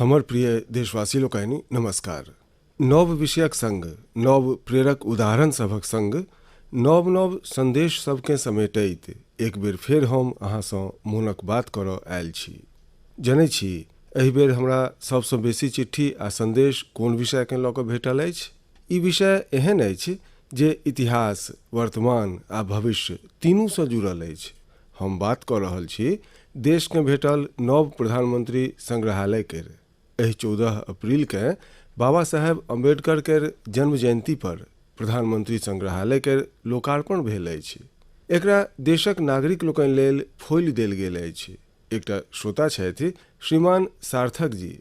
हमर प्रिय देशवासी लोकनि, नमस्कार। नव विषयक संग, नव प्रेरक उदाहरण सभक संग, नव नव संदेश सभकेँ समेटैत एक बेर फेर हम अहाँसँ मोनक बात करऽ आयल छी। जनै छी एहि बेर हमरा सभसँ बेसी चिट्ठी आ संदेश कोन विषयकेँ लऽ कऽ भेटल अछि? ई विषय एहन अछि जे इतिहास, वर्तमान आ भविष्य तीनूसँ जुड़ल अछि। हम बात कऽ रहल छी देशकेँ भेटल नव प्रधानमंत्री संग्रहालय केर। एहि 14 अप्रैलकेँ बाबा साहेब अम्बेडकर केर जन्म जयंती पर प्रधानमंत्री संग्रहालय केर लोकार्पण भेल अछि। एकरा देशक नागरिक लोकनि लेल फोलि देल गेल अछि। एकटा श्रोता छथि श्रीमान सार्थक जी।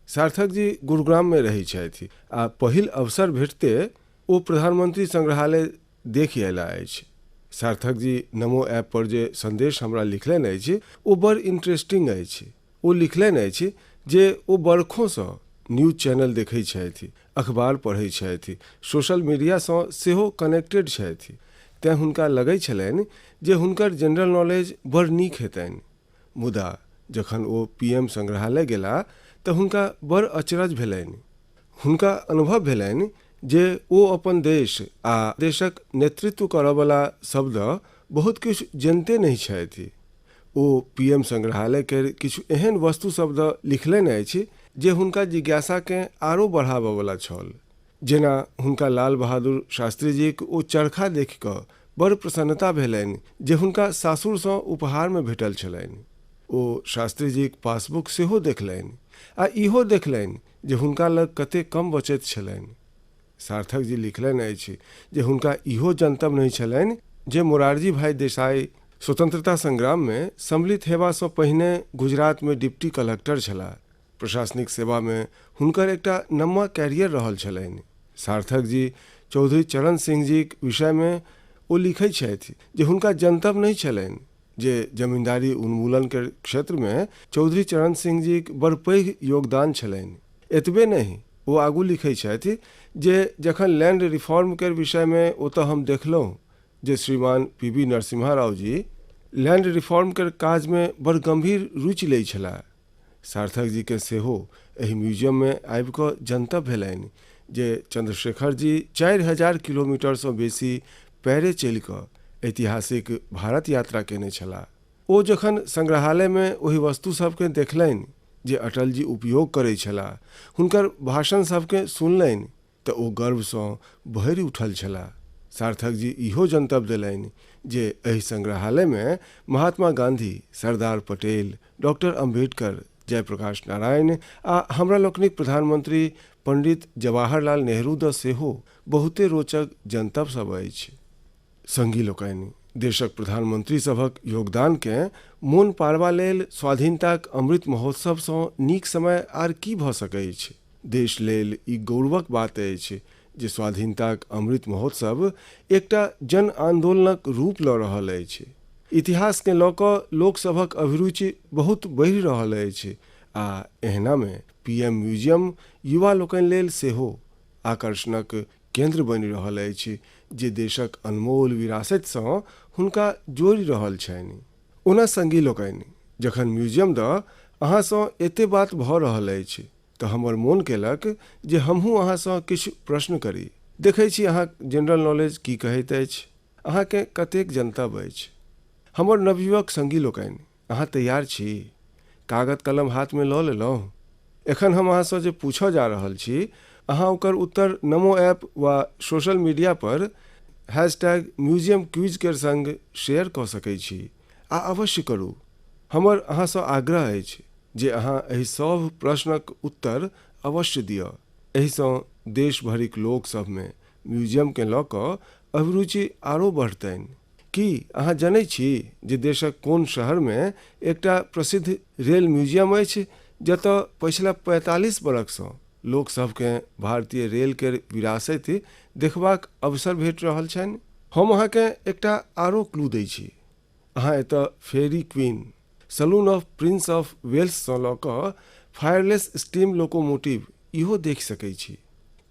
सार्थक जी गुरुग्राममे रहैत छथि आ पहिल अवसर भेटते ओ प्रधानमंत्री संग्रहालय देखि अयलाह अछि। सार्थक जी नमो ऐप पर जे संदेश हमरा लिखलनि अछि ओ बड़ इंटरेस्टिंग अछि। ओ लिखलनि अछि जे ओ बरखोंसँ न्यूज चैनल देखैत छथि, अखबार पढ़ैत छथि, सोशल मीडियासँ सेहो कनेक्टेड छथि। तेँ हुनका लगैत छलनि जे हुनकर जनरल नॉलेज बड़ नीक हेतनि। मुदा जखन ओ पीएम संग्रहालय गेलाह तऽ हुनका बड़ अचरज भेलनि। हुनका अनुभव भेलनि जे ओ अपन देश आ देशक नेतृत्व करऽवला सभ दऽ बहुत किछु जनिते नहि छथि। ओ पीएम संग्रहालय केर किछु एहन वस्तु सभ दऽ लिखलनि अछि जे हुनका जिज्ञासाकेँ आरो बढ़ाबऽवला छल। जेना हुनका लाल बहादुर शास्त्रीजीक ओ चरखा देखि कऽ बड़ प्रसन्नता भेलनि जे हुनका सासुरसँ उपहारमे भेटल छलनि। ओ शास्त्रीजीक पासबुक सेहो देखलनि आ इहो देखलनि जे हुनका लग कतेक कम बचैत छलनि। सार्थक जी लिखलनि अछि जे हुनका इहो जनतब नहि छलनि जे मोरारजी भाई देसाई स्वतंत्रता संग्राममे सम्मिलित हेबासँ पहिने गुजरातमे डिप्टी कलक्टर छलाह। प्रशासनिक सेवामे हुनकर एकटा नम्मा कैरियर रहल छलनि। सार्थक जी चौधरी चरण सिंह जीक विषयमे ओ लिखैत छथि जे हुनका जनतब नहि छलनि जे जमींदारी उन्मूलन केर क्षेत्रमे चौधरी चरण सिंह जीक बड़ पैघ योगदान छलनि। एतबे नहि, ओ आगू लिखैत छथि जे जखन लैंड रिफॉर्म केर विषयमे ओतय हम देखलहुँ जे श्रीमान P V Narasimha Rao ji land reform केर काजमे बड़ गंभीर रुचि लैत छलाह। सार्थक जीकेँ सेहो एहि म्यूजियममे आबि कऽ जनतब भेलनि जे चंद्रशेखर जी 4000 किलोमीटरसँ बेसी पैरे चलि कऽ ऐतिहासिक भारत यात्रा केने छलाह। ओ जखन संग्रहालयमे ओहि वस्तु सभकेँ देखलनि जे अटल जी उपयोग करैत छलाह, हुनकर भाषण सभकेँ सुनलनि तऽ ओ गर्वसँ भरि उठल छलाह। सार्थक जी इहो जनतब देलनि जे एहि संग्रहालयमे महात्मा गांधी, सरदार पटेल, डॉक्टर अम्बेडकर, जयप्रकाश नारायण आ हमरा लोकनिक प्रधानमंत्री पंडित जवाहरलाल नेहरू दऽ सेहो बहुते रोचक जनतब सभ अछि। संगी लोकनि, देशक प्रधानमंत्री सभक योगदानकेँ मोन पाड़बा लेल स्वाधीनताक अमृत महोत्सवसँ नीक समय आर की भऽ सकैछ? देश लेल ई गौरवक बात अछि जे स्वाधीनताक अमृत महोत्सव एकटा जन आन्दोलनक रूप लऽ रहल अछि। इतिहासकेँ लऽ कऽ लोक सभक अभिरुचि बहुत बढ़ि रहल अछि आ एहनामे पीएम म्यूजियम युवा लोकनि लेल सेहो आकर्षणक केन्द्र बनि रहल अछि जे देशक अनमोल विरासतिसँ हुनका जोड़ि रहल छनि। ओना संगी लोकनि, जखन म्यूजियम दऽ अहाँसँ एते बात भऽ रहल अछि तऽ हमर मोन केलक जे हमहूँ अहाँसँ किछु प्रश्न करी। देखै छी अहाँक जनरल नॉलेज की कहैत अछि। अहाँकेँ कतेक जनतब अछि। हमर नवयुवक संगी लोकनि, अहाँ तैयार छी? कागत कलम हाथमे लऽ लेलहुँ? एखन हम अहाँसँ जे पूछऽ जा रहल छी, अहाँ ओकर उत्तर नमो ऐप वा सोशल मीडिया पर हैशटैग म्यूजियम क्विज केर संग शेयर कऽ सकैत छी आ अवश्य करू। हमर अहाँसँ आग्रह अछि जे अहाँ एहि सभ प्रश्नक उत्तर अवश्य दिअ। एहिसँ देश भरिक लोक सभमे म्यूजियमकेँ लऽ कऽ अभिरुचि आरो बढ़तनि। की अहाँ जनैत छी जे देशक कोन शहरमे एकटा प्रसिद्ध रेल म्यूजियम अछि जतय पछिला 45 बरखसँ लोक सभकेँ भारतीय रेल केर विरासति देखबाक अवसर भेटि रहल छनि? हम अहाँकेँ एकटा आरो क्लू दैत छी। अहाँ एतय Fairy Queen, saloon of Prince of वेल्ससँ लऽ कऽ फायरलेस स्टीम लोकोमोटिव इहो देखि सकैत छी।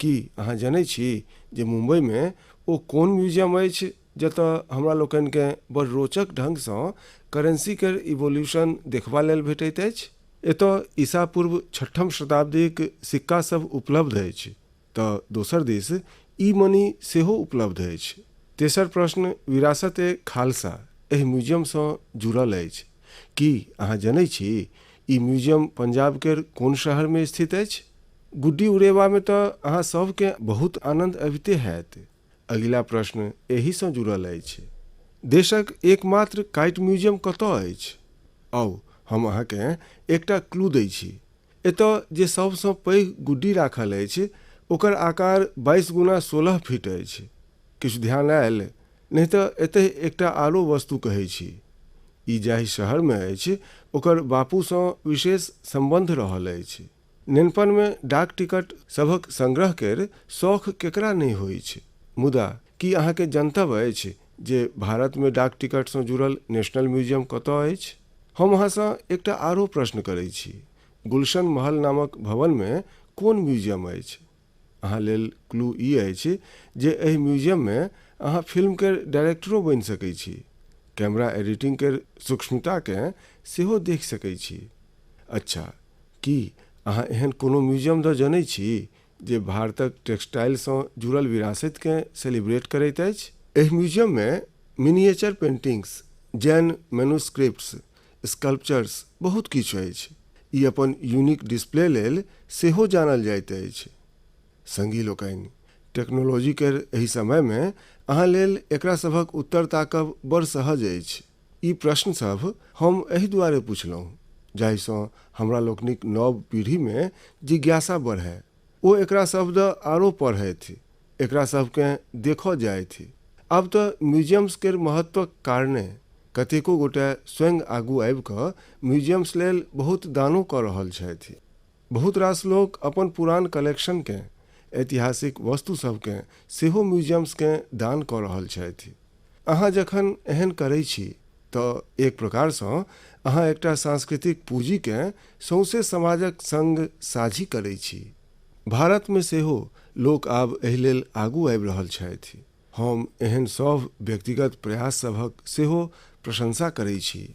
की अहाँ जनैत छी जे मुम्बईमे ओ कोन म्यूजियम अछि जतय हमरा लोकनिकेँ बड़ रोचक ढङ्गसँ करेंसी केर इवोल्यूशन देखबा लेल भेटैत अछि? एतय ईसा पूर्व छठम शताब्दीक सिक्का सभ उपलब्ध अछि तऽ दोसर दिस ई मनी सेहो उपलब्ध अछि। तेसर प्रश्न विरासत ए खालसा एहि म्यूजियमसँ जुड़ल अछि। की अहाँ जनै छी ई म्यूजियम पंजाब केर कोन शहरमे स्थित अछि? गुड्डी उड़ेबामे तऽ अहाँ सभकेँ बहुत आनन्द अबिते हैत। अगिला प्रश्न एहीसँ जुड़ल अछि। देशक एकमात्र काइट म्यूजियम कतय अछि? आउ हम अहाँकेँ एकटा क्लू दै छी। एतय जे सभसँ पैघ गुड्डी राखल अछि ओकर आकार 22 गुना 16 फीट अछि। किछु ध्यान आयल? नहि तऽ एतहि एकटा आरो वस्तु कहै छी। ई जाहि शहरमे अछि ओकर बापूसँ विशेष सम्बन्ध रहल अछि। नेनपनमे डाक टिकट सभक संग्रह केर शौख केकरा नहि होइछ? मुदा की अहाँकेँ जनतब अछि जे भारतमे डाक टिकटसँ जुड़ल नेशनल म्यूजियम कतय अछि? हम अहाँसँ एकटा आरो प्रश्न करै छी। गुलशन महल नामक भवनमे कोन म्यूजियम अछि? अहाँ लेल क्लू ई अछि जे एहि म्यूजियममे अहाँ फिल्म केर डायरेक्टरो बनि सकै छी। कैमरा एडिटिंग केर सूक्ष्मताकेँ सेहो देखि सकै छी। अच्छा, की अहाँ एहन कोनो म्यूजियम दऽ जनै छी जे भारतक टेक्सटाइलसँ जुड़ल विरासतिकेँ सेलिब्रेट करैत अछि? एहि म्यूजियममे miniature paintings, Jain manuscripts, sculptures बहुत किछु अछि। ई अपन यूनिक डिस्प्ले लेल सेहो जानल जाइत अछि। संगी लोकनि, टेक्नोलॉजी केर एहि समयमे अहाँ लेल एकरा सभक उत्तर ताकब बड़ सहज अछि। ई प्रश्न सभ हम एहि दुआरे पुछलहुँ जाहिसँ हमरा लोकनिक नव पीढ़ीमे जिज्ञासा बढ़य। ओ एकरा सभ दऽ आरो पढ़थि, एकरा सभकेँ देखऽ जाथि। आब तऽ म्यूजियम्स केर महत्वक कारणे कतेको गोटे स्वयं आगू आबि कऽ म्यूजियम्स लेल बहुत दानो कऽ रहल छथि। बहुत रास लोक अपन पुरान कलेक्शनकेँ, ऐतिहासिक वस्तु सभकेँ सेहो म्यूजियम्सकेँ दान कऽ रहल छथि। अहाँ जखन एहन करै छी तऽ एक प्रकारसँ अहाँ एकटा सांस्कृतिक पूँजीकेँ सौंसे समाजक संग साझी करै छी। भारतमे सेहो लोक आब एहि लेल आगू आबि रहल छथि। हम एहन सभ व्यक्तिगत प्रयास सभक सेहो प्रशंसा करै छी।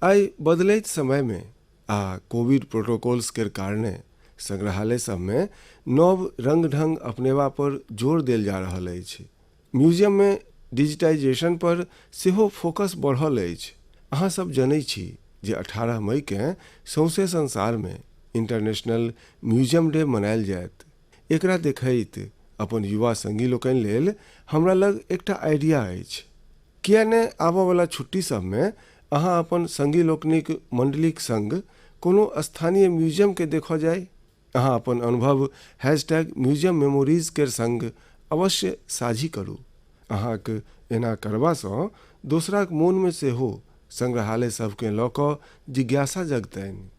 आइ बदलैत समयमे आ कोविड प्रोटोकॉल्स केर कारणे संग्रहालय सभमे नव रंग-ढंग अपनेबा पर जोर देल जा रहल अछि। म्यूजियममे डिजिटाइजेशन पर सेहो फोकस बढ़ल अछि। अहाँ सब जनै छी जे 18 मईकेँ सौंसे संसारमे इंटरनेशनल म्यूजियम डे मनायल जायत। एकरा देखैत अपन युवा संगी लोकनि लेल हमरा लग एकटा आइडिया अछि। किए ने आबऽवला छुट्टी सभमे अहाँ अपन संगी लोकनिक मंडलीक संग कोनो स्थानीय म्यूजियमकेँ देखऽ जाइ? अहाँ अपन अनुभव हैशटैग म्यूजियम मेमोरीज केर संग अवश्य साझी करू। अहाँक एना करबासँ दोसराक मोनमे सेहो संग्रहालय सभकेँ लऽ कऽ जिज्ञासा जगतनि।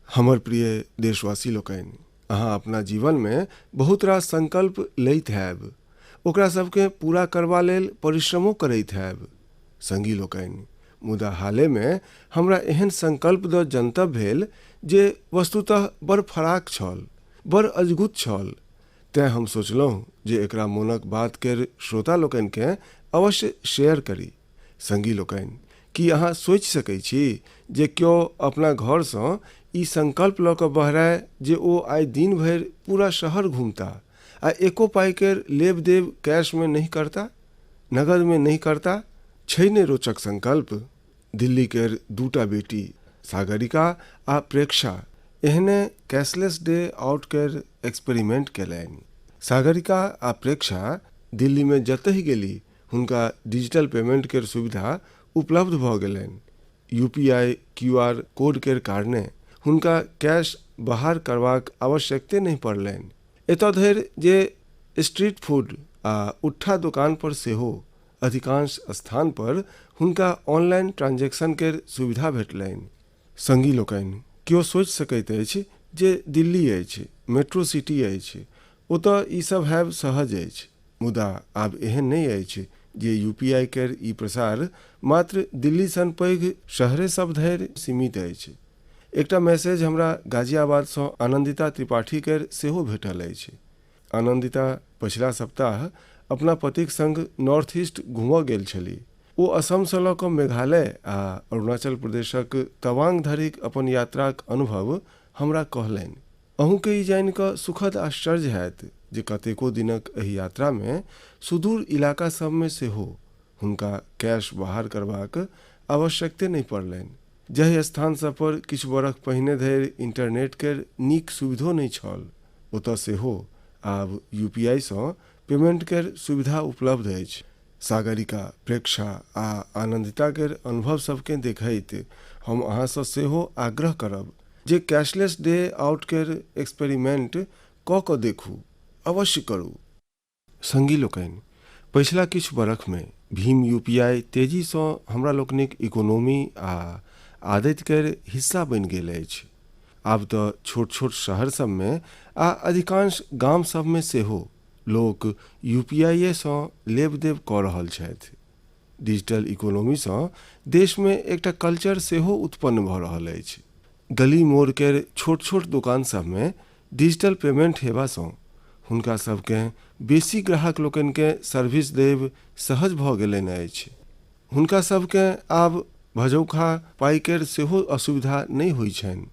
हमर प्रिय देशवासी लोकनि, अहाँ अपना जीवनमे बहुत रास संकल्प लैत हैब। ओकरा सभकेँ पूरा करबा लेल परिश्रमो करैत हैब। संगी लोकनि, मुदा हालेमे हमरा एहन संकल्प दऽ जनतब भेल जे वस्तुतः बड़ फराक छल, बड़ अजगुत छल। तेँ हम सोचलहुँ जे एकरा मोनक बात केर श्रोता लोकनिकेँ अवश्य शेयर करी। संगी लोकनि, की अहाँ सोचि सकै छी जे क्यो अपना घरसँ ई संकल्प लऽ कऽ बहराय जे ओ आइ दिन भरि पूरा शहर घुमता आ एको पाइ केर लेब-देब कैशमे नहि करता? नगदमे नहि करता? छै ने रोचक संकल्प? दिल्ली केर दूटा बेटी सागरिका आ प्रेक्षा एहने कैशलेस डे आउट केर एक्सपेरिमेंट केलनि। सागरिका आ प्रेक्षा दिल्लीमे जतहि गेली हुनका डिजिटल पेमेंट केर सुविधा उपलब्ध भऽ गेलनि। यूपीआई क्यूआर कोड केर कारणे हुनका कैश बहार करबाक आवश्यकते नहि पड़लनि। एतय धरि जे स्ट्रीट फूड आ उट्ठा दोकान पर सेहो अधिकांश स्थान पर हुनका ऑनलाइन ट्रांजैक्शन केर सुविधा भेटलनि। संगी लोकनि, केओ सोचि सकैत अछि जे दिल्ली अछि, मेट्रो सिटी अछि, ओतय ई सब हैब सहज अछि। मुदा आब एहन नहि अछि जे यूपीआई केर ई प्रसार मात्र दिल्ली सन पैघ शहरे सब धरि सीमित अछि। एकटा मैसेज हमरा गाजियाबादसँ आनंदिता त्रिपाठी केर सेहो भेटल अछि। आनंदिता पछिला सप्ताह अपना पतिक संग नॉर्थ ईस्ट घूमऽ गेल छलीह। ओ असमसँ लऽ कऽ मेघालय आ अरुणाचल प्रदेशक तवांग धरिक अपन यात्राक अनुभव हमरा कहलनि। अहूँके ई जानि कऽ सुखद आश्चर्य हैत जे कतेको दिनक एहि यात्रामे सुदूर इलाका सभमे सेहो हुनका कैश बाहर करबाक आवश्यकते नहि पड़लनि। जाहि स्थान सभ पर किछु बरख पहिने धरि इंटरनेट केर नीक सुविधो नहि छल, ओतय सेहो आब यूपीआई सँ पेमेंट केर सुविधा उपलब्ध अछि। सागरिका, प्रेक्षा आ आनंदिता केर अनुभव सभकेँ देखैत हम अहाँसँ सेहो आग्रह करब जे कैशलेस डे आउट केर एक्सपेरिमेंट कऽ कऽ देखू, अवश्य करू। संगी लोकनि, पछिला किछु बरखमे भीम यूपीआई तेजीसँ हमरा लोकनिक इकोनॉमी आ आदति केर हिस्सा बनि गेल अछि। आब तऽ छोट-छोट शहर सभमे आ अधिकांश गाम सभमे सेहो लोक यूपीआईए सँ लेब-देब कऽ रहल छथि। डिजिटल इकोनॉमीसँ देशमे एकटा कल्चर सेहो उत्पन्न भऽ रहल अछि। गली मोड़ केर छोट-छोट दोकान सभमे डिजिटल पेमेंट हेबासँ हुनका सभकेँ बेसी ग्राहक लोकनिकेँ सर्विस देब सहज भऽ गेलनि अछि। हुनका सभकेँ आब भजौखा पाइ केर सेहो असुविधा नहि होइ छनि।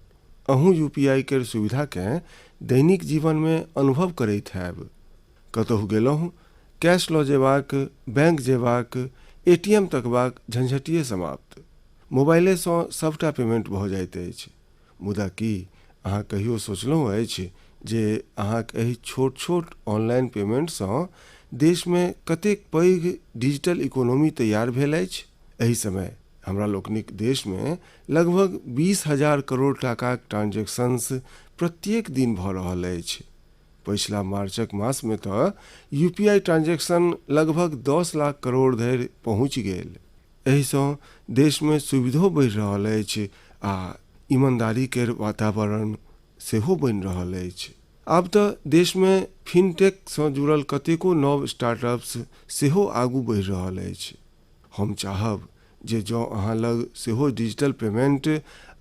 अहूँ यूपीआई केर सुविधाकेँ दैनिक जीवनमे अनुभव करैत हैब। कतहु गेलहुँ, कैश लऽ जेबाक, बैंक जेबाक, एटीएम तकबाक झंझटिये समाप्त। मोबाइलेसँ सभटा पेमेंट भऽ जाइत अछि। मुदा की अहाँ कहियो सोचलहुँ अछि जे अहाँक एहि छोट-छोट ऑनलाइन पेमेंटसँ देशमे कतेक पैघ डिजिटल इकोनॉमी तैयार भेल अछि? एहि समय हमरा लोकनिक देशमे लगभग 20,000 करोड़ टाकाक ट्रांजैक्शंस प्रत्येक दिन भऽ रहल अछि। पछिला मार्चक मासमे तऽ यूपीआई ट्रांजैक्शन लगभग 10 लाख करोड़ धरि पहुँचि गेल। एहिसँ देशमे सुविधो बढ़ि रहल अछि आ ईमानदारी केर वातावरण सेहो बनि रहल अछि। आब तऽ देशमे फिनटेकसँ जुड़ल कतेको नव स्टार्टअप्स सेहो आगू बढ़ि रहल अछि। हम चाहब जे जँ अहाँ लग सेहो डिजिटल पेमेंट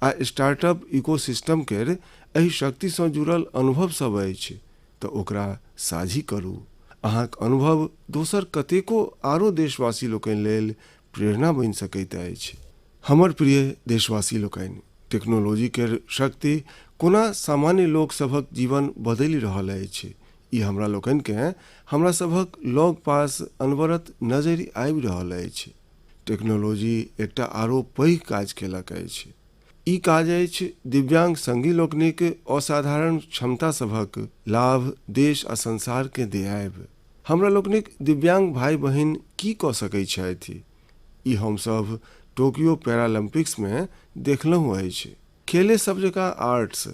आ स्टार्टअप इकोसिस्टम केर एहि शक्तिसँ जुड़ल अनुभव सभ अछि तऽ ओकरा साझी करू। अहाँक अनुभव दोसर कतेको आरो देशवासी लोकनि लेल प्रेरणा बनि सकैत अछि। हमर प्रिय देशवासी लोकनि, टेक्नोलॉजी केर शक्ति कोना सामान्य लोक सभक जीवन बदलि रहल अछि, ई हमरा लोकनिकेँ हमरा सभक लग पास अनवरत नजरि आबि रहल अछि। टेक्नोलॉजी एकटा आरो पैघ काज केलक अछि। ई काज अछि दिव्यांग संगी लोकनिक असाधारण क्षमता सभक लाभ देश आ संसारकेँ देआयब। हमरा लोकनिक दिव्यांग भाइ-बहिन की कऽ सकैत छथि, ई हम सभ टोक्यो पैरालंपिक्समे देखलहुँ अछि। खेले सभ जकाँ आर्ट्स,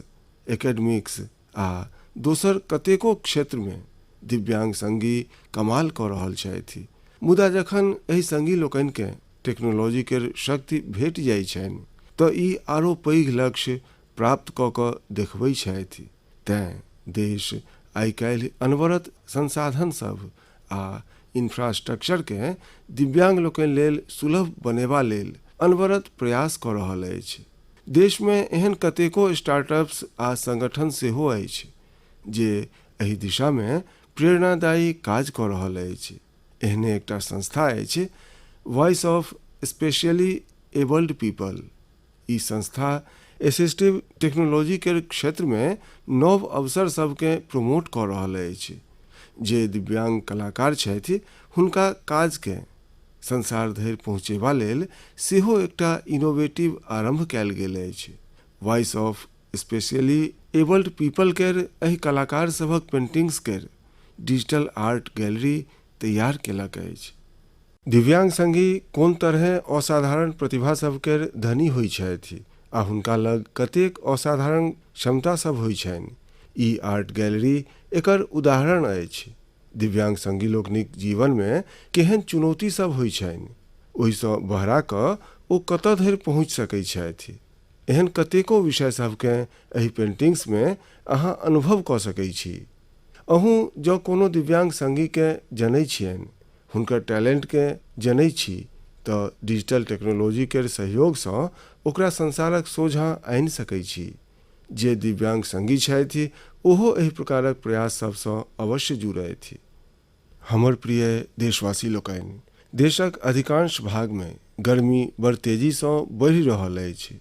एकेडमिक्स आ दोसर कतेको क्षेत्रमे दिव्यांग संगी कमाल कऽ रहल छथि। मुदा जखन एहि संगी लोकनिकेँ टेक्नोलॉजी केर शक्ति भेटि जाइत छनि तऽ ई आरो पैघ लक्ष्य प्राप्त कऽ कऽ देखबै छथि। तेँ देश आइ-काल्हि अनवरत संसाधन सभ आ इंफ्रास्ट्रक्चरकेँ दिव्यांग लोकनि लेल सुलभ बनेबा लेल अनवरत प्रयास कऽ रहल अछि। देशमे एहन कतेको स्टार्टअप्स आ संगठन सेहो अछि जे एहि दिशामे प्रेरणादायी काज कऽ रहल अछि। एहने एकटा संस्था अछि voice of specially abled people. ई संस्था एसिस्टिव टेक्नोलॉजी केर क्षेत्रमे नव अवसर सभकेँ प्रमोट कऽ रहल अछि। जे दिव्यांग कलाकार छथि हुनका काजकेँ संसार धरि पहुँचेबा लेल सेहो एकटा इनोवेटिव आरंभ कयल गेल अछि। Voice of specially abled people केर एहि कलाकार सभक पेंटिंग्स केर डिजिटल आर्ट गैलरी तैयार केलक अछि। दिव्यांग संगी कोन तरहें असाधारण प्रतिभा सभ केर धनी होइ छथि आ हुनका लग कतेक असाधारण क्षमता सभ होइ छनि, ई आर्ट गैलरी एकर उदाहरण अछि। दिव्यांग संगी लोकनिक जीवनमे केहन चुनौती सभ होइ छनि, ओहिसँ बहरा कऽ ओ कतऽ धरि पहुँचि सकैत छथि, एहन कतेको विषय सभकेँ एहि पेंटिंग्समे अहाँ अनुभव कऽ सकैत छी। अहूँ जँ कोनो दिव्यांग संगीकेँ जनैत छियनि, हुनकर टैलेंटकेँ जनैत छी तऽ डिजिटल टेक्नोलॉजी केर सहयोगसँ ओकरा संसारक सोझाँ आनि सकैत छी। जे दिव्यांग संगी छथि ओहो एहि प्रकारक प्रयास सभसँ अवश्य जुड़थि। हमर प्रिय देशवासी लोकनि, देशक अधिकांश भागमे गर्मी बड़ तेजीसँ बढ़ि रहल अछि।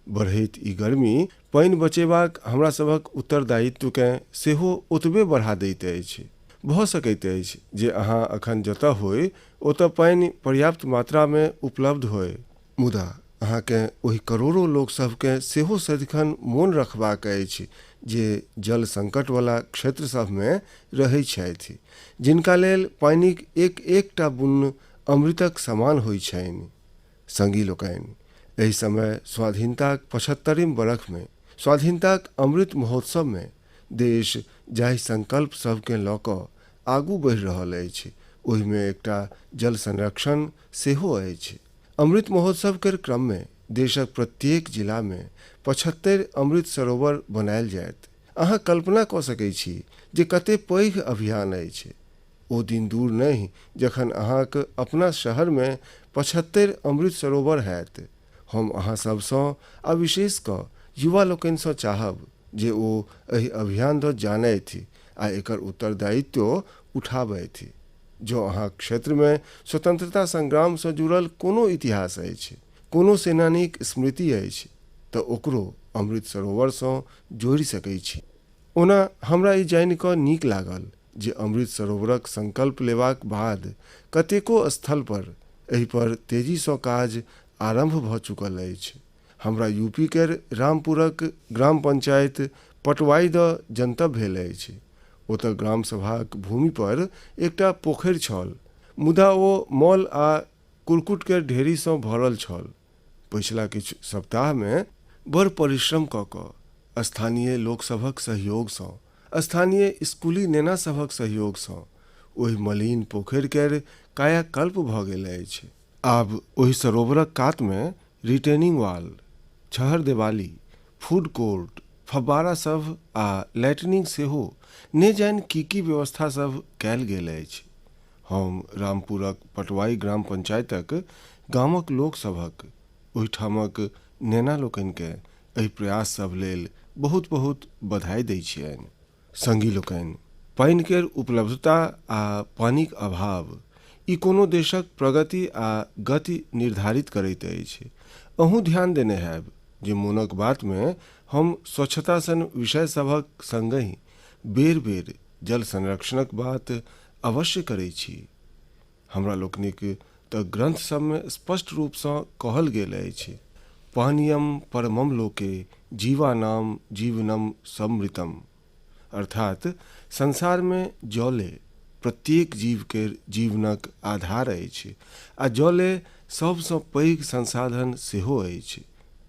बढ़ैत ई गर्मी पानि बचेबाक हमरा सभक उत्तरदायित्वकेँ सेहो ओतबे बढ़ा दैत अछि। भऽ सकैत अछि जे अहाँ अखन जतऽ होइ ओतऽ पानि पर्याप्त मात्रामे उपलब्ध होय, मुदा अहाँकेँ ओहि करोड़ो लोकसभकेँ सेहो सदिखन मोन रखबाक अछि जे जल संकटवला क्षेत्र सभमे रहै छथि, जिनका लेल पानिक एक एकटा बुन्न अमृतक समान होइ छनि। संगी लोकनि, एहि समय स्वाधीनताक 75म बरखमे, स्वाधीनताक अमृत महोत्सवमे देश जाहि संकल्प सभकेँ लऽ कऽ आगू बढ़ि रहल अछि, ओहिमे एकटा जल संरक्षण सेहो अछि। अमृत महोत्सव केर क्रममे देशक प्रत्येक जिलामे 75 अमृत सरोवर बनायल जायत। अहाँ कल्पना कऽ सकैत छी जे कते पैघ अभियान अछि। ओ दिन दूर नहि जखन अहाँक अपना शहरमे 75 अमृत सरोवर हैत। हम अहाँ सभसँ आ विशेष कऽ युवा लोकनिसँ चाहब जे ओ एहि अभियान दऽ जानथि आ एकर उत्तरदायित्वो उठाबथि। जँ अहाँक क्षेत्रमे स्वतंत्रता संग्रामसँ जुड़ल कोनो इतिहास अछि, कोनो सेनानीक स्मृति अछि, तऽ ओकरो अमृत सरोवरसँ जोड़ि सकैत छी। ओना हमरा ई जानि कऽ नीक लागल जे अमृत सरोवरक संकल्प लेबाक बाद कतेको स्थल पर एहि पर तेजीसँ काज आरम्भ भऽ चुकल अछि। हमरा यूपी केर रामपुरक ग्राम पंचायत पटवाई दऽ जनतब भेल अछि। ओतऽ ग्राम सभाक भूमि पर एकटा पोखरि छल, मुदा ओ मल आ कुरकुट केर ढेरीसँ भरल छल। पछिला किछु सप्ताहमे बड़ परिश्रम कऽ कऽ स्थानीय लोकसभक सहयोगसँ, स्थानीय स्कूली नेना सभक सहयोगसँ ओहि मलिन पोखरि केर कायाकल्प भऽ गेल अछि। आब ओहि सरोवरक कातमे रिटेनिंग वाल, छहरदेबाली, फूड कोर्ट, फब्बारा सभ आ लैटनिंग सेहो ने जानि की-की व्यवस्था सभ कयल गेल अछि। हम रामपुरक पटवाई ग्राम पंचायतक गामक लोक सभक, ओहिठामक नेना लोकनिकेँ एहि प्रयास सभ लेल बहुत-बहुत बधाइ दै छियनि। संगी लोकनि, पानि केर उपलब्धता आ पानिक अभाव, ई कोनो देशक प्रगति आ गति निर्धारित करैत अछि। अहूँ ध्यान देने हैब जे मोनक बातमे हम स्वच्छता सन विषय सभक संगहि बेर-बेर जल संरक्षणक बात अवश्य करै छी। हमरा लोकनिक तऽ ग्रन्थ सभमे स्पष्ट रूपसँ कहल गेल अछि, पानीयम परमम लोके जीवानाम जीवनम समृतम। अर्थात संसारमे जले प्रत्येक जीव केर जीवनक आधार अछि आ जले सभसँ पैघ संसाधन सेहो अछि।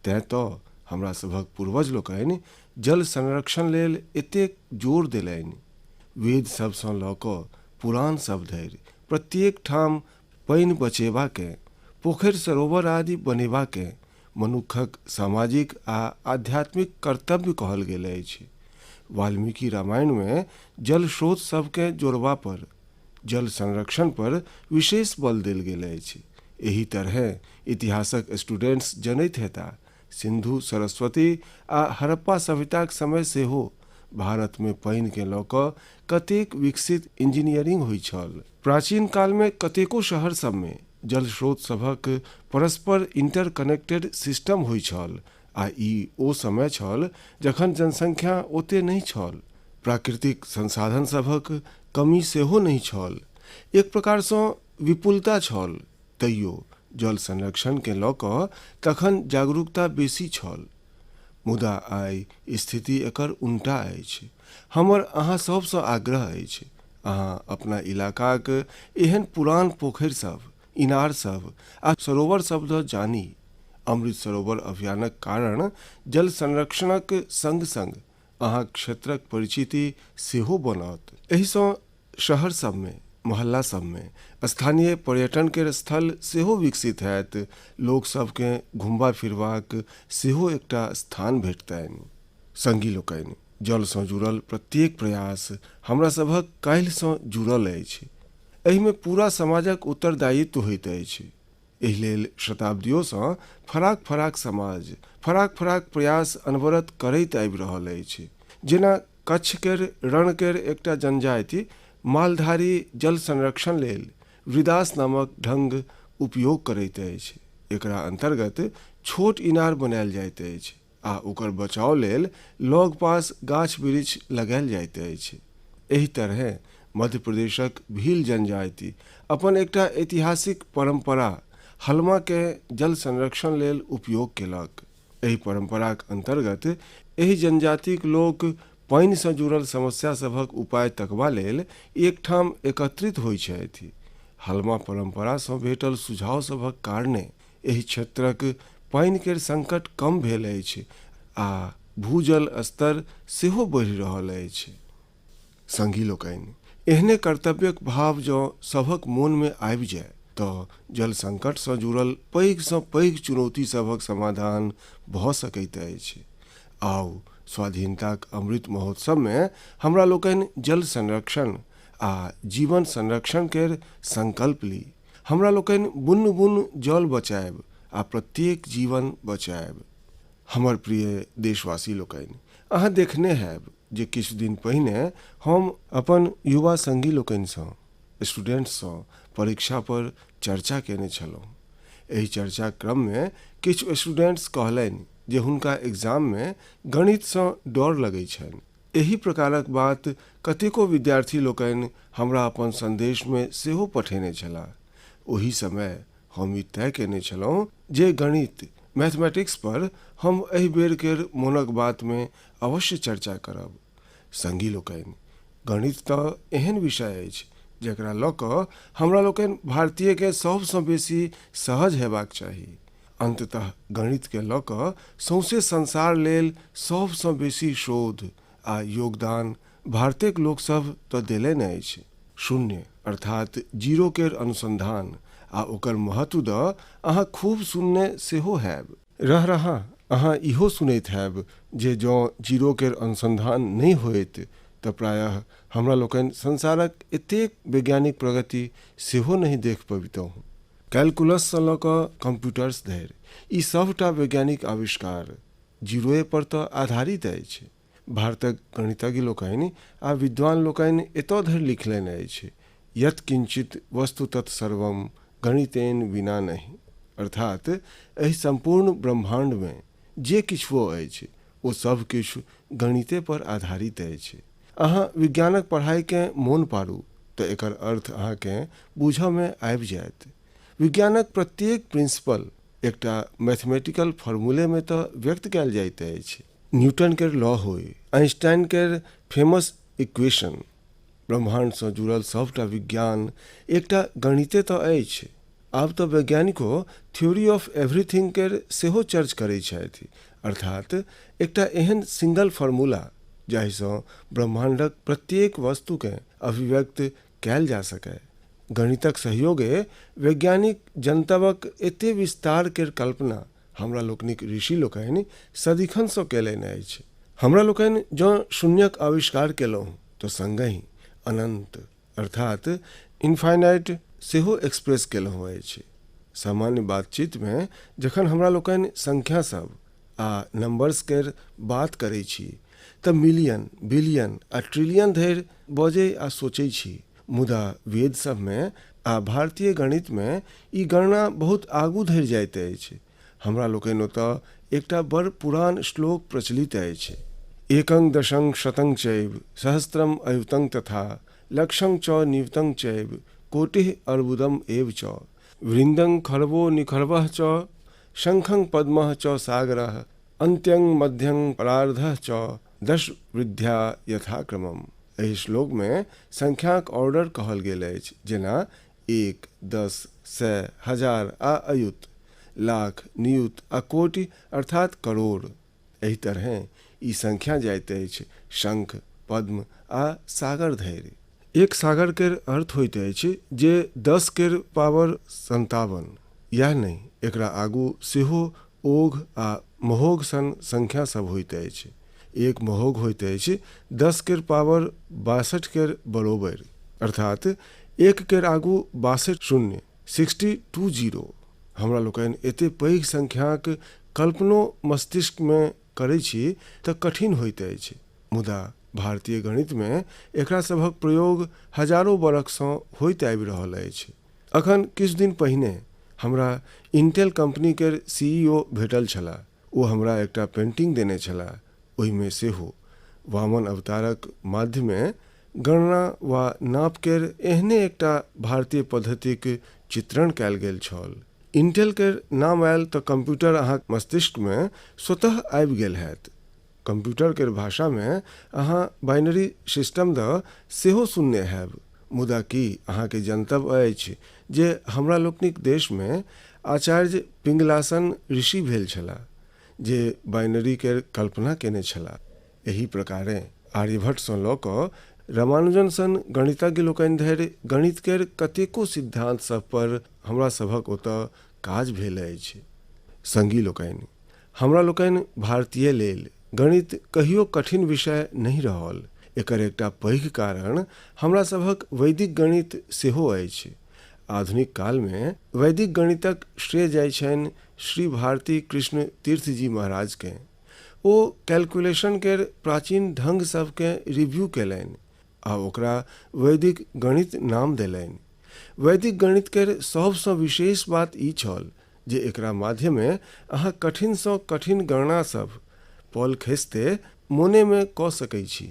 तेँ तऽ हमरा सभक पूर्वज लोकनि जल संरक्षण लेल एतेक जोर देलनि। वेद सभसँ लऽ कऽ पुराण सभ धरि प्रत्येक ठाम पानि बचेबाकेँ, पोखरि सरोवर आदि बनेबाकेँ मनुक्खक सामाजिक आ आध्यात्मिक कर्तव्य कहल गेल अछि। वाल्मीकि रामायणमे जल स्रोत सभकेँ जोड़बा पर, जल संरक्षण पर विशेष बल देल गेल अछि। एहि तरहेँ इतिहासक स्टूडेंट्स जनैत हेता, सिन्धु, सरस्वती आ हड़प्पा सभ्यताक समय सेहो भारतमे पानिकेँ लऽ कऽ कतेक विकसित इंजीनियरिंग होइ छल। प्राचीन कालमे कतेको शहर सभमे जल स्रोत सभक परस्पर इंटरकनेक्टेड सिस्टम होइ छल आ ई ओ समय छल जखन जनसंख्या ओते नहि छल। प्राकृतिक संसाधन सभक कमी सेहो नहि छल। एक प्रकारसँ विपुलता छल। तैयो जल संरक्षणकेँ लऽ कऽ तखन जागरूकता बेसी छल। मुदा आइ स्थिति एकर उनटा अछि। हमर अहाँ सभसँ आग्रह अछि, अहाँ अपना इलाकाक एहन पुरान पोखरि सभ, इनार सभ आ सरोवर सभ दऽ जानी। अमृत सरोवर अभियानक कारण जल संरक्षणक संग-संग अहाँक क्षेत्रक परिचिति सेहो बनत। एहिसँ शहर सभमे, मोहल्ला सभमे स्थानीय पर्यटन केर स्थल सेहो विकसित हैत, लोक सभकेँ घुमबा-फिरबाक सेहो एकटा स्थान भेटतनि। संगी लोकनि, जलसँ जुड़ल प्रत्येक प्रयास हमरा सभक काल्हिसँ जुड़ल अछि। एहिमे पूरा समाजक उत्तरदायित्व होइत अछि। एहि लेल शताब्दियोसँ फराक-फराक समाज फराक-फराक प्रयास अनवरत करैत आबि रहल अछि। जेना कच्छ केर रण केर एकटा जनजाति मालधारी जल संरक्षण लेल वृदास नामक ढंग उपयोग करैत अछि। एकरा अन्तर्गत छोट इनार बनायल जाइत अछि आ ओकर बचाव लेल लगपास गाछ-बिरिछ लगायल जाइत अछि। एहि तरहें मध्य प्रदेशक भील जनजाति अपन एकटा ऐतिहासिक परंपरा हलमा केँ जल संरक्षण लेल उपयोग केलक। एहि परंपराक अन्तर्गत एहि जनजातिक लोक पानिसँ जुड़ल समस्या सभक उपाय तकबा लेल एकठाम एकत्रित होइत छथि। हलमा परंपरासँ भेटल सुझाव सभक कारणे एहि क्षेत्रक पानि केर संकट कम भेल अछि आ भूजल स्तर सेहो बढ़ि रहल अछि। संगी लोकनि, एहने कर्तव्यक भाव जँ सभक मोनमे आबि जाय तँ जल संकटसँ जुड़ल पैघसँ पैघ चुनौती सभक समाधान भऽ सकैत अछि। आउ, स्वाधीनताक अमृत महोत्सवमे हमरा लोकनि जल संरक्षण आ जीवन संरक्षण केर संकल्प ली। हमरा लोकनि बुन्न-बुन्न जल बचायब आ प्रत्येक जीवन बचायब। हमर प्रिय देशवासी लोकनि, अहाँ देखने हैब जे किछु दिन पहिने हम अपन युवा संगी लोकनिसँ, स्टूडेंट्ससँ परीक्षा पर चर्चा कयने छलहुँ। एहि चर्चाक क्रममे किछु स्टूडेंट्स कहलनि जे हुनका एग्जाममे गणितसँ डर लगैत छनि। एहि प्रकारक बात कतेको विद्यार्थी लोकनि हमरा अपन संदेशमे सेहो पठेने छलाह। ओहि समय हम ई तय कयने छलहुँ जे गणित, मैथमेटिक्स पर हम एहि बेर केर मोनक बातमे अवश्य चर्चा करब। संगी लोकनि, गणित तँ एहन विषय अछि जकरा लऽ कऽ हमरा लोकनि भारतीयकेँ सभसँ बेसी सहज हेबाक चाही। अन्ततः गणितकेँ लऽ कऽ सौंसे संसार लेल सभसँ बेसी शोध आ योगदान भारतेक लोक सभ तँ देलनि अछि। शून्य अर्थात जीरो केर अनुसंधान आ ओकर महत्व दऽ अहाँ खूब सुनने सेहो हैब। रह-रहा अहाँ इहो सुनैत हैब जे जँ जीरो केर अनुसंधान नहि होइत तँ प्रायः हमरा लोकनि संसारक एतेक वैज्ञानिक प्रगति सेहो नहि देखि पबितहुँ। कैलकुलससँ लऽ कऽ कम्प्यूटर्स धरि ई सभटा वैज्ञानिक आविष्कार जीरोए पर तँ आधारित अछि। भारतक गणितज्ञ लोकनि आ विद्वान लोकनि एतय धरि लिखलनि अछि, यत् किंचित वस्तु तत् सर्वं गणितेन विना नहि। अर्थात एहि सम्पूर्ण ब्रह्माण्डमे जे किछुओ अछि ओ सभ किछु गणिते पर आधारित अछि। अहाँ विज्ञानक पढ़ाइकेँ मोन पाड़ू तँ एकर अर्थ अहाँकेँ बूझऽमे आबि जायत। विज्ञानक प्रत्येक प्रिंसिपल एकटा मैथमेटिकल फॉर्मूलेमे तँ व्यक्त कयल जाइत अछि। न्यूटन केर लॉ होइ, आइंस्टाइन केर फेमस इक्वेशन, ब्रह्माण्डसँ जुड़ल सभटा विज्ञान एकटा गणिते तँ अछि। आब तँ वैज्ञानिको थ्योरी ऑफ एवरीथिंग केर सेहो चर्च करैत छथि, अर्थात एकटा एहन सिंगल फॉर्मूला जाहिसँ ब्रह्माण्डक प्रत्येक वस्तुकेँ अभिव्यक्त कयल जा सकय। गणितक सहयोगे वैज्ञानिक जनतबक एते विस्तार केर कल्पना हमरा लोकनिक ऋषि लोकनि सदिखनसँ कयलनि अछि। हमरा लोकनि जँ शून्यक आविष्कार कयलहुँ तँ संगहि अनन्त अर्थात इनफाइनाइट सेहो एक्सप्रेस कयलहुँ अछि। सामान्य बातचीतमे जखन हमरा लोकनि संख्या सभ आ नंबर्स केर बात करै छी तँ मिलियन, बिलियन आ ट्रिलियन धरि बजै आ सोचै छी, मुदा वेद सभमे आ भारतीय गणितमे ई गणना बहुत आगू धरि जाइत अछि। हमरा लोकनि ओतय एकटा बड़ पुरान श्लोक प्रचलित अछि। एकं दशं शतं चैव सहस्त्रं अयुतं तथा लक्षं च नियुतं चैव कोटिः अर्बुदम् एव च वृन्दं खर्वो निखर्वः च शङ्खं पद्मः च सागरः अन्त्यं मध्यं परार्धः च दश वृद्ध्या यथाक्रमम्। एहि श्लोकमे संख्याक ऑर्डर कहल गेल अछि जेना एक, 10, 100, हजार आ अयुत, लाख, नियुत आ कोटि अर्थात करोड़। एहि तरहें ई संख्या जाइत अछि शंख, पद्म आ सागर धरि। एक सागर केर अर्थ होइत अछि जे 10 केर पावर 57। इएह नहि, एकरा आगू सेहो ओघ आ महोघ सन संख्या सभ होइत अछि। एक महोघ होइत अछि 10 केर पावर 62 केर बरोबरि। अर्थात एक केर आगू 62 शून्य, सिक्सटी टू जीरो। हमरा लोकनि एते पैघ संख्याक कल्पनो मस्तिष्कमे करै छी तँ कठिन होइत अछि। मुदा भारतीय गणितमे एकरा सभक प्रयोग हजारो बरखसँ होइत आबि रहल अछि। अखन किछु दिन पहिने हमरा इंटेल कंपनी केर सीईओ भेटल छलाह। ओ हमरा एकटा पेंटिंग देने छलाह। ओहिमे सेहो वामन अवतारक माध्यमे गणना वा नाप केर एहने एकटा भारतीय पद्धतिक चित्रण कयल गेल छल। इंटेल केर नाम आयल तऽ कंप्यूटर अहाँक मस्तिष्कमे स्वतः आबि गेल हैत। कंप्यूटर केर भाषामे अहाँ बाइनरी सिस्टम दऽ सेहो सुनने हैब। मुदा की अहाँके जनतब अछि जे हमरा लोकनिक देशमे आचार्य पिंगलासन ऋषि भेल छलाह जे बाइनरी केर कल्पना केने छलाह। एहि प्रकारेँ आर्यभट्टसँ लऽ कऽ रामानुजन सन गणितज्ञ लोकनि धरि गणित केर कतेको सिद्धांत सभ पर हमरा सभक ओतय काज भेल अछि। संगी लोकनि, हमरा लोकनि भारतीय लेल गणित कहियो कठिन विषय नहि रहल। एकर एकटा पैघ कारण हमरा सभक वैदिक गणित सेहो अछि। आधुनिक कालमे वैदिक गणितक श्रेय जाइ छनि श्री भारती कृष्ण तीर्थ जी महाराजकेँ। ओ कैलकुलेशन केर प्राचीन ढंग सभकेँ रिव्यू केलनि आ ओकरा वैदिक गणित नाम देलनि। वैदिक गणित केर सभसँ विशेष बात ई छल जे एकरा माध्यमे अहाँ कठिनसँ कठिन गणना सभ पल खसिते मोनेमे कऽ सकै छी।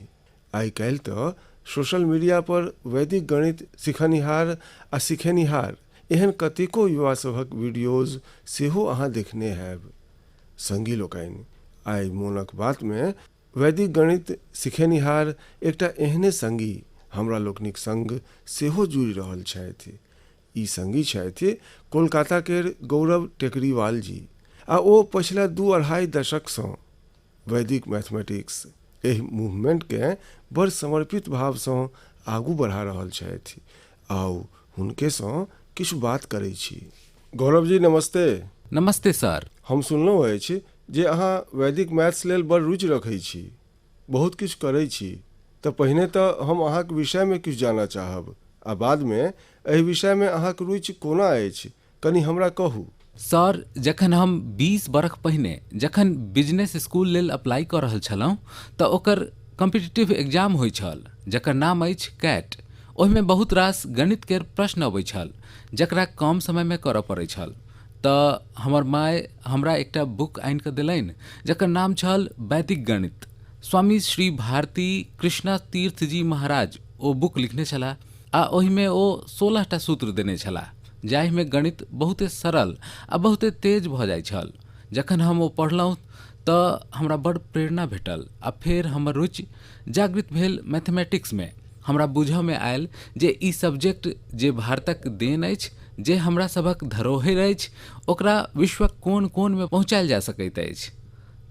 आइ काल्हि तऽ सोशल मीडिया पर वैदिक गणित सिखनिहार आ सिखेनिहार एहन कतेको युवा सभक वीडियोज सेहो अहाँ देखने हैब। संगी लोकनि, आइ मोनक बातमे वैदिक गणित सिखेनिहार एकटा एहने संगी हमरा लोकनिक संग सेहो जुड़ि रहल छथि। ई संगी छथि कोलकाता केर गौरव टेकरीवाल जी आ ओ पछिला 2-2.5 दशकसँ वैदिक मैथमेटिक्स एहि मूवमेंटकेँ बड़ समर्पित भावसँ आगू बढ़ा रहल छथि। आउ हुनकेसँ किछु बात करै छी। गौरव जी नमस्ते। नमस्ते सर। हम सुनलहुँ अछि जे अहाँ वैदिक मैथ्स लेल बड़ रुचि रखै छी, बहुत किछु करै छी, तऽ पहिने तऽ हम अहाँक विषयमे किछु जानऽ चाहब आ बादमे एहि विषयमे अहाँक रुचि कोना अछि, कनि हमरा कहू। सर, जखन हम 20 बरख पहिने जखन बिजनेस स्कूल लेल अप्लाई कऽ रहल छलहुँ तऽ ओकर कॉम्पिटिटिव एग्जाम होइत छल जकर नाम अछि कैट। ओहिमे बहुत रास गणित केर प्रश्न अबैत छल जकरा कम समयमे करऽ पड़ैत छल। तऽ हमर माय हमरा एकटा बुक आनि कऽ देलनि जकर नाम छल वैदिक गणित। स्वामी श्री भारती कृष्णा तीर्थ जी महाराज ओ बुक लिखने छलाह आ ओहिमे ओ 16टा सूत्र देने छलाह जाहिमे गणित बहुते सरल आ बहुते तेज भऽ जाइ छल। जखन हम ओ पढ़लहुँ तऽ हमरा बड़ प्रेरणा भेटल आ फेर हमर रुचि जागृत भेल मैथमेटिक्समे। हमरा बुझऽमे आयल जे ई सब्जेक्ट जे भारतक देन अछि, जे हमरा सभक धरोहरि अछि, ओकरा विश्वक कोन कोनमे पहुँचायल जा सकैत अछि।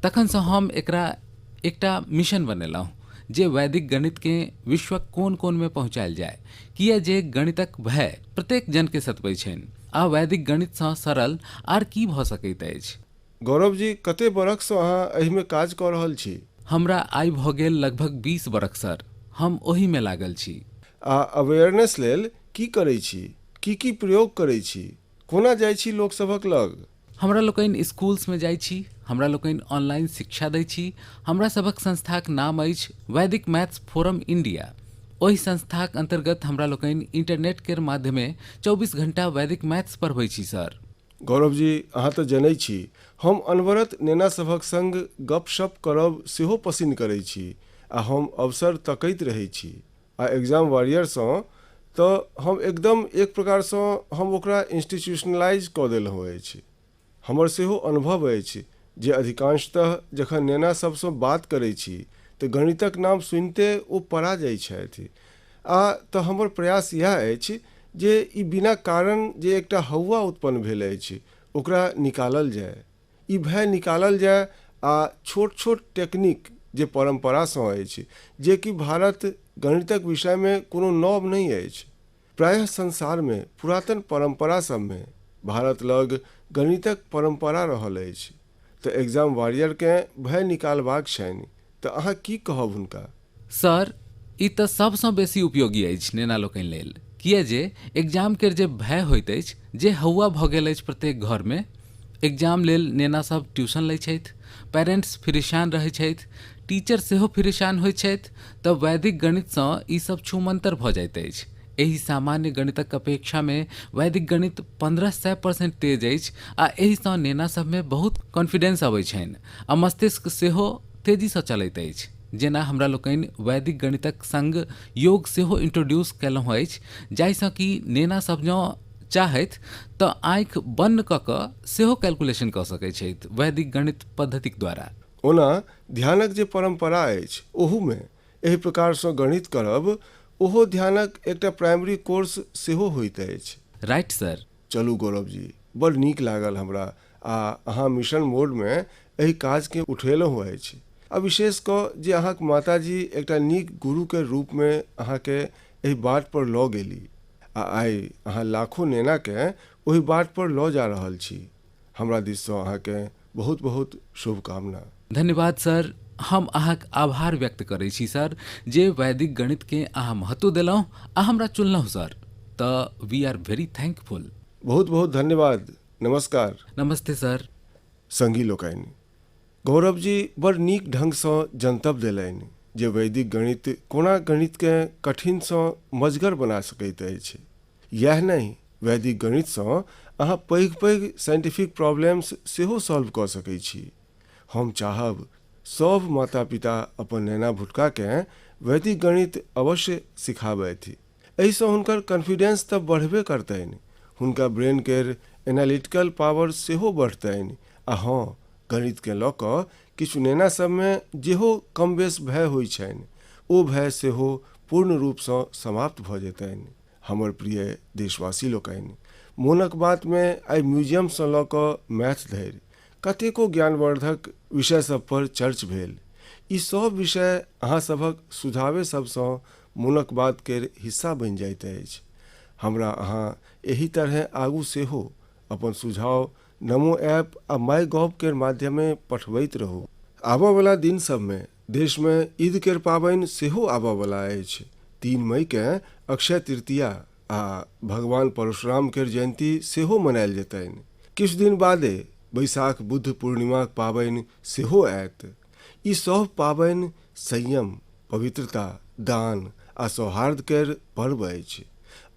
तखनसँ हम एकरा एकटा मिशन बनेलहुँ जे वैदिक गणितकेँ विश्वक कोन कोनमे पहुँचायल जाय, किए जे गणितक भय प्रत्येक जनकेँ सतबै छनि आ वैदिक गणितसँ सरल आर की भऽ सकैत अछि। गौरव जी, कते बरखसँ अहाँ एहिमे काज कऽ रहल छी? हमरा आइ भऽ गेल लगभग 20 बरख सर, हम ओहीमे लागल छी। आ अवेयरनेस लेल की करै छी? की की प्रयोग करै छी? कोना जाइ छी लोक सभक लग? हमरा लोकनि स्कूल्समे जाइ छी, हमरा लोकनि ऑनलाइन शिक्षा दै छी। हमरा सभक संस्थाक नाम अछि वैदिक मैथ्स फोरम इंडिया। ओहि संस्थाक अन्तर्गत हमरा लोकनि इंटरनेट केर माध्यमे 24 घंटा वैदिक मैथ्स पढ़बै छी सर। गौरव जी, अहाँ तऽ जनै छी, हम अनवरत नेना सभक संग गप-शप करब सेहो पसिन्न करै छी आ हम अवसर तकैत रहै छी। आ एग्जाम वॉरियरसँ तऽ हम एकदम एक प्रकारसँ हम ओकरा इंस्टीट्यूशनलाइज कऽ देलहुँ अछि। हमर सेहो अनुभव अछि जे अधिकांशतः जखन नेना सभसँ बात करै छी तऽ गणितक नाम सुनिते ओ पड़ा जाइ छथि आ तऽ हमर प्रयास इएह अछि जे ई बिना कारण जे एकटा हौआ उत्पन्न भेल अछि ओकरा निकालल जाय, ई भय निकालल जाय आ छोट-छोट टेक्निक जे परम्परासँ अछि जे कि भारत गणितक विषयमे कोनो नव नहि अछि। प्रायः संसारमे पुरातन परम्परा सभमे भारत लग गणितक परम्परा रहल अछि। तऽ एग्जाम वॉरियरकेँ भय निकालबाक छनि तऽ अहाँ की कहब हुनका? सर, ई तऽ सभसँ बेसी उपयोगी अछि नेना लोकनि लेल, किए जे एग्जाम केर जे भय होइत अछि, जे हौआ भऽ गेल अछि प्रत्येक घरमे, एग्जाम लेल नेना सभ ट्यूशन लै छथि, पेरेंट्स फिरिशान रहै छथि, टीचर सेहो फिरिशान होइत छथि, तऽ वैदिक गणितसँ ई सभ छूमंतर भऽ जाइत अछि। एहि सामान्य गणितक अपेक्षामे वैदिक गणित 1500% तेज अछि आ एहिसँ नेना सभमे बहुत कॉन्फिडेंस अबै छनि आ मस्तिष्क सेहो तेजीसँ चलैत अछि। जेना हमरा लोकनि वैदिक गणितक संग योग सेहो इंट्रोड्यूस कयलहुँ अछि, जाहिसँ कि नेना सभ जँ चाहथि तऽ आँखि बन्न कऽ कऽ सेहो कैलकुलेशन कऽ सकैत छथि वैदिक गणित पद्धतिक द्वारा। ओना ध्यानक जे परम्परा अछि ओहूमे एहि प्रकारसँ गणित करब ओहो ध्यानक एकटा प्राइमरी कोर्स सेहो होइत अछि। Right sir. चलू गौरव जी, बड़ नीक लागल हमरा आ अहाँ मिशन मोडमे एहि काजकेँ उठेलहुँ अछि आ विशेष कऽ जे अहाँक माताजी एकटा नीक गुरुके रूपमे अहाँकेँ एहि बाट पर लऽ गेली आ आइ अहाँ लाखो नेनाकेँ ओहि बाट पर लऽ जा रहल छी। हमरा दिससँ अहाँकेँ बहुत बहुत शुभकामना। धन्यवाद सर। हम अहाँक आभार व्यक्त करै छी सर जे वैदिक गणितकेँ अहाँ महत्व देलहुँ आ हमरा चुनलहुँ सर, तऽ वी आर वेरी थैंकफुल। बहुत बहुत धन्यवाद। नमस्कार। नमस्ते सर। संगी लोकनि, गौरव जी बड़ नीक ढंगसँ जनतब देलनि जे वैदिक गणित कोना गणितकेँ कठिनसँ मजगर बना सकैत अछि। इएह नहि, वैदिक गणितसँ अहाँ पैघ पैघ साइंटिफिक प्रॉब्लम्स सेहो सॉल्व कऽ सकैत छी। हम चाहब सभ माता पिता अपन नेना भुटकाकेँ वैदिक गणित अवश्य सिखाबथि। एहिसँ हुनकर कॉन्फिडेंस तऽ बढ़बे करतनि, हुनका ब्रेन केर एनालिटिकल पावर सेहो बढ़तनि आ हँ, गणितकेँ लऽ कऽ किछु नेना सभमे जेहो कम बेस भय होइ छनि ओ भय सेहो पूर्ण रूपसँ समाप्त भऽ जेतनि। हमर प्रिय देशवासी लोकनि, मोनक बातमे आइ म्यूजियमसँ लऽ कऽ मैथ धरि कतेको ज्ञानवर्धक विषय सभ पर चर्च भेल। ई सभ विषय अहाँ सभक सुझावे सभसँ मोनक बात केर हिस्सा बनि जाइत अछि। हमरा अहाँ एहि तरहें आगू सेहो अपन सुझाव नमो ऐप आ माई गॉव केर माध्यमे पठबैत रहू। आबऽवला दिन सभमे देशमे ईद केर पाबनि सेहो आबऽवला अछि। 3 मईकेँ अक्षय तृतीया आ भगवान परशुराम केर जयंती सेहो मनायल जेतनि। किछु दिन बादे बैसाख बुद्ध पूर्णिमाक पाबनि सेहो आयत। ई सभ पाबनि संयम, पवित्रता, दान आ सौहार्द केर पर्व अछि।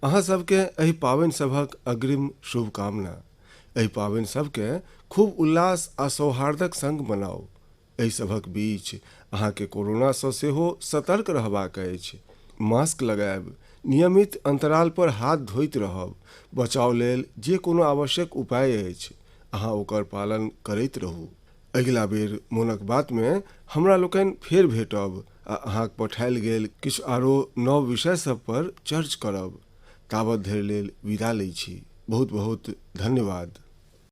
अहाँ सभकेँ एहि पाबनि सभक अग्रिम शुभकामना। एहि पाबनि सभकेँ खूब उल्लास आ सौहार्दक संग मनाउ। एहि सभक बीच अहाँके कोरोनासँ सेहो सतर्क रहबाक अछि। मास्क लगायब, नियमित अंतराल पर हाथ धोइत रहब, बचाव लेल जे कोनो आवश्यक उपाय अछि अहाँ ओकर पालन करैत रहू। अगिला बेर मोनक बातमे हमरा लोकनि फेर भेटब आ अहाँक पठायल गेल किछु आरो नव विषय सब पर चर्च करब। ताबत धरि लेल विदा लै छी। बहुत बहुत धन्यवाद।